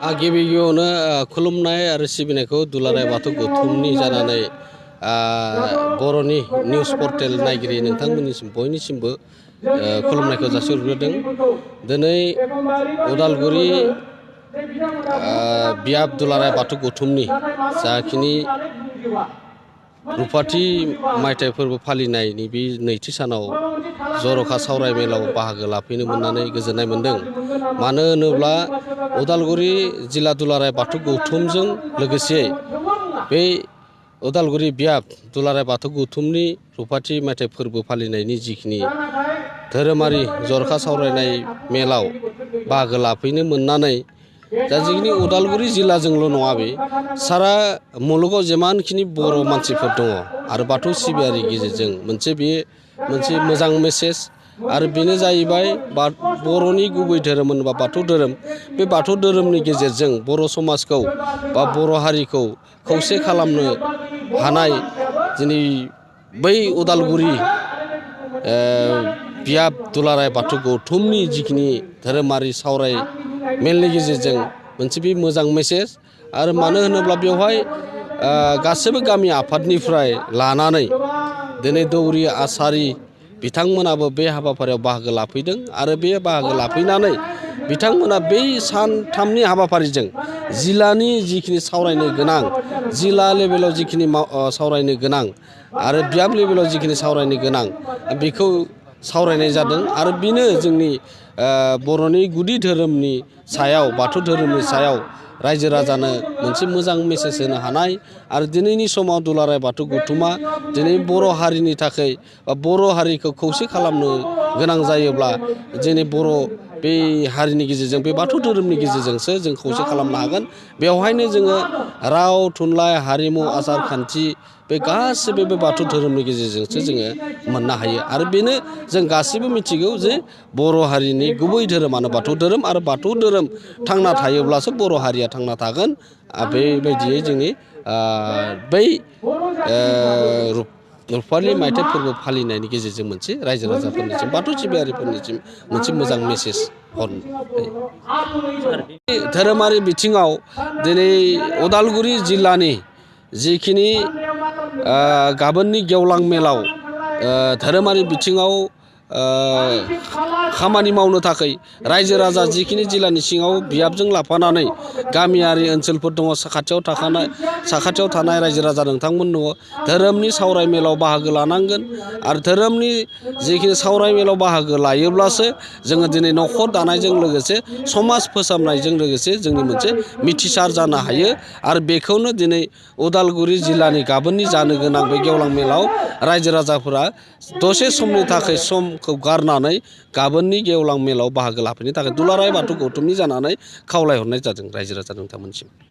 गिबियावनो खुलुमनाय आरो सिबिनायखौ दुलाराय बाथौ गौथुमनि जानानै बर'नि निउस पर्टेल नायगिरि नोंथांमोननिसिम बयनिसिमबो खुलुमनायखौ जासिहरग्रोदों। दिनै उदालगुरि बियाब दुलाराय बाथौ गौथुमनि जाखिनि रुफाथि मायथाइ फोरबो फालिनायनि बे नैथि सानाव जर'खा सावराय मेलाव बाहागो लाफैनो मोननानै गोजोननाय मोन्दों। मानो होनोब्ला उदालगुरि जिल्ला दुलाराय बाथौ गौथुमजों लोगोसे बे उदालगुरि बियाब दुलाराय बाथौ गौथुमनि रुफाथि मायथाइ फोरबो फालिनायनि जिखिनि धोरोमारि जर'खा सावरायनाय मेलाव बाहागो लाफैनो मोननानै दा जिखिनि उदालगुरि जिल्लाजोंल' नङा, बे सारा मुलुगाव जेमानखिनि बर' मानसिफोर दङ आरो बाथौ सिबियारि गेजेरजों मोनसे मोजां मेसेज आरो बेनो जाहैबाय बर'नि गुबै धोरोम होनोबा बाथौ धोरोम। बे बाथौ धोरोमनि गेजेरजों बर' समाजखौ बा बर' हारिखौ खौसे खालामनो हानाय दिनै बै उदालगुरि बियाब दुलाराय बाथौ गौथुमनि जिखिनि धोरोमारि सावराय मेलनि गेजेरजों मोनसे बे मोजां मेसेज। आरो मानो होनोब्ला बेवहाय गासैबो गामि आफादनिफ्राय लानानै दिनै दौरि आसारि बिथांमोनाबो बे हाबाफारियाव बाहागो लाफैदों आरो बे बाहागो लाफैनानै बिथांमोना बै सानथामनि हाबाफारिजों जिल्लानि जिखिनि सावरायनो गोनां, जिल्ला लेभेलाव जिखिनि सावरायनो गोनां आरो बियाब लेभेलाव जिखिनि सावरायनो गोनां बेखौ सावरायनाय जादों। आरो बेनो जोंनि बर'नि गुदि धोरोमनि सायाव, बाथौ धोरोमनि सायाव रायजो राजानो मोनसे मोजां मेसेज होनो हानाय। आरो दिनैनि समाव दुलाराय बाथौ गौथुमा दिनै बर' हारिनि थाखाय बा बर' हारिखौ खौसे खालामनो गोनां जायोब्ला जोंनि बर' बे हारिनि गेजेरजों, बे बाथौ धोरोमनि गेजेरजोंसो जों खौसे खालामनो हागोन। बेवहायनो जोङो राव, थुनलाइ, हारिमु, आसार खान्थि बे गासिबो बे बाथौ धोरोमनि गेजेरजोंसो जोङो मोननो हायो। आरो बेनो जों गासैबो मिथिगौ जे बर' हारिनि गुबै धोरोमानो बाथौ धोरोम। आरो बाथौ धोरोम थांना थायोब्लासो बर' हारिया थांना थागोन। बेबायदियै जोंनि बै रुफालि मायथाइ फोरबो फालिनायनि गेजेरजों मोनसे रायजो राजाफोरनिसिम, बाथौ सिबियारिफोरनिसिम मोनसे मोजां मेसेज हरनो हायो। धोरोमारि बिथिङाव दिनै उदालगुरि जिल्लानि जिखिनि गाबोननि गेवलां मेलाव धोरोमारि बिथिङाव खामानि मावनो थाखाय रायजो राजा जिखिनि जिल्लानि सिङाव बियाबजों लाफानानै गामियारि ओनसोलफोर दङ, साखाथियाव थानाय रायजो राजा नोंथांमोन दङ, धोरोमनि सावराय मेलाव बाहागो लानांगोन। आरो धोरोमनि जिखिनि सावराय मेलाव बाहागो लायोब्लासो जोङो दिनै न'खर दानायजों लोगोसे समाज फोसाबनायजों लोगोसे जोंनि मोनसे मिथिसार जानो हायो। आरो बेखौनो दिनै उदालगुरि जिल्लानि गाबोननि जानो गोनां बे गेवलां मेलाव रायजो राजाफोरा दसे समनि थाखाय समखौ गारनानै गाबोननि गेवलां मेलाव बाहागो लाफैनो थाखाय दुलाराय बाथौ गौथुमनि जानानै खावलायहरनाय जादों रायजो राजा नोंथांमोनसिम।